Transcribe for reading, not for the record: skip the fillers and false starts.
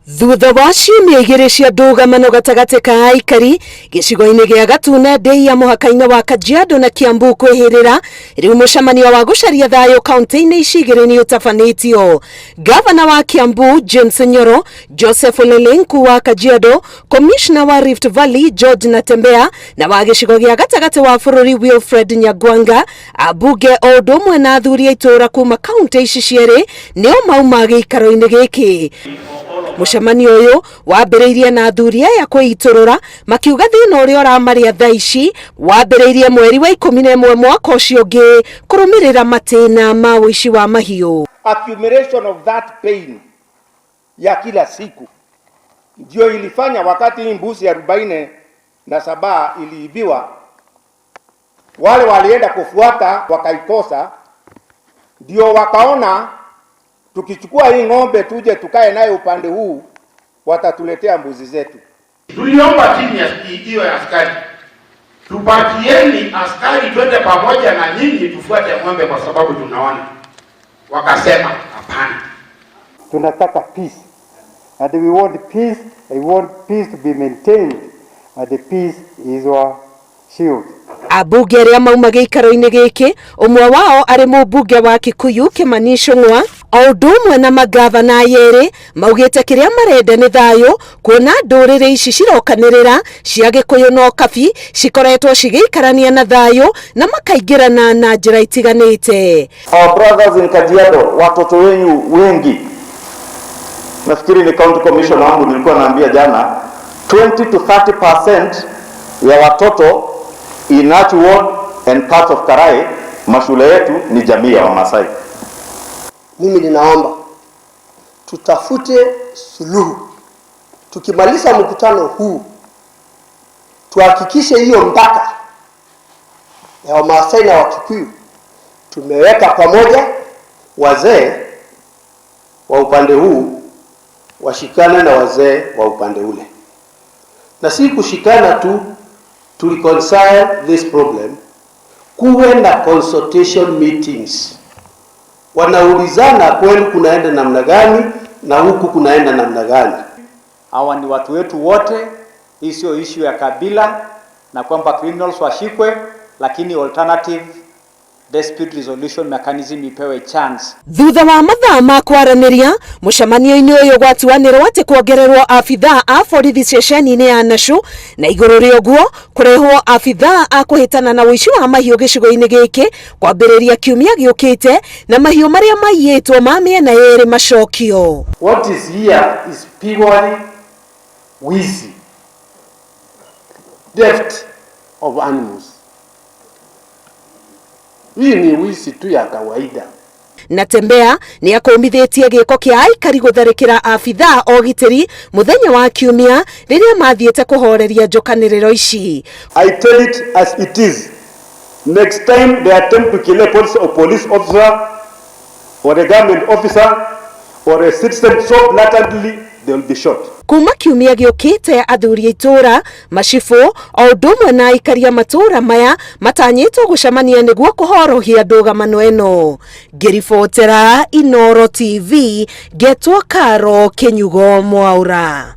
Thutha wa ciumia igĩrĩ cia ndũgamano gatagatĩ ka aikari gĩcigo-inĩ gĩa Gatuna Ndeiya mũhaka-inĩ wa Kajiado na Kiambu kwĩhĩrĩra, rĩu mũcemanio wa gũcaria thayũ kaunti-inĩ ici igĩrĩ nĩ ũtabanĩtio. Gavana wa Kiambu James Nyoro, Joseph Olelenku wa Kajiado, Commissioner wa Rift Valley George Natembeya na wa gĩcigo gĩa gatagatĩ wa bũrũri Wilfred Nyagwanga, ambunge o ũndũ ũmwe na athuri a itũũra kuma kaunti ici cierĩ nĩo mauma gĩikaro-inĩ gĩkĩ. Mũcemanio ũyũ wambĩrĩirie na athuri aya kwĩitũrũra makiuga thĩna ũrĩa ũramarĩa thaa ici wambĩrĩirie mweri wa 11 mwaka ũcio ũngĩ kũrũmĩrĩra matĩna ma ũici wa mahiũ. Accumulation of that pain ya kila siku ndio ilifanya wakati hii mbuzi 47 iliibiwa, wale walienda kufuata wakaikosa, ndio wakaona tukichukua hii ng'ombe tuje tukae naye upande huu watatuletea mbuzi zetu. Tuliomba timu ya hiyo ya askari, tupatieni askari twende pamoja na nyinyi tufuate ng'ombe kwa sababu tunaona. Wakasema hapana. Tunataka peace and we want peace, we want peace to be maintained and the peace is our shield. Ambunge arĩa mauma gĩikaro-inĩ gĩkĩ ũmwe wao arĩ mũmbunge wa Kikuyu Kimani Ichung'wa o ũndũ ũmwe na mangavana yerĩ maugĩte kĩrĩa marenda nĩ thayũ kuona ndũrĩrĩ ici cirokanĩrĩra cia Gĩkũyũ na Ũkabi cikoretwo cigĩikarania na thayũ na makaingĩrana na njĩra itiganĩte. Our brothers in Kajiado, watoto wenyu wengi, nafikiri ni county commissioner wangu nilikuwa naambia jana, 20 to 30% ya watoto in Nachi Ward and parts of Karai, mashule yetu ni jamii ya Wamasai. Mimi ninaomba tutafute suluhu. Tukimaliza mkutano huu, tuhakikishe hiyo mpaka ya Wamasai na Wakikuyu tumeweka pamoja, wazee wa upande huu washikane na wazee wa upande ule, na si kushikana tu, to reconcile this problem, kuwe na consultation meetings, wanaulizana kwenu kunaenda namna gani na huku kunaenda namna gani. Hawa ni watu wetu wote, hii sio issue ya kabila na kwamba criminals washikwe, lakini alternative dispute resolution mechanism ipewe chance. Thutha wa mathaa ma kwaranĩria mũcemanio-inĩ ũyũ gwatuanĩrwo atĩ kuongererwo abithaa a borithi ceceni-inĩ ya Nashu na igũrũ rĩa ũguo kũrehwo abithaa a kũhĩtana na ũici wa mahiũ gĩcigo-inĩ gĩkĩ kwambĩrĩria kiumia gĩũkĩte na mahiũ marĩa maiyĩtwo ma mĩena yerĩ macokio. What is here is purely wizi, theft of animals. Hii ni wizi tu ya kawaida. Natembeya nĩ akũmithĩtie gĩko kĩa aikari gũtharĩkĩra abithaa a ũgitĩri mũthenya wa kiumia rĩrĩa mathiĩte kũhoreria njũkanĩrĩro ici. I tell it as it is. Next time they attempt to kill a police officer or a government officer or a citizen so blatantly, they will be shot. Kuma kiumia gĩũkĩte athuri a itũũra, macibũ o ũndũ ũmwe na aikari a matũũra maya matanyĩtwo gũcemania nĩguo kũhorohia ndũgamano ĩno. Ngĩribotera Inooro TV ngetwo Karo Kĩnyugo Mwaura.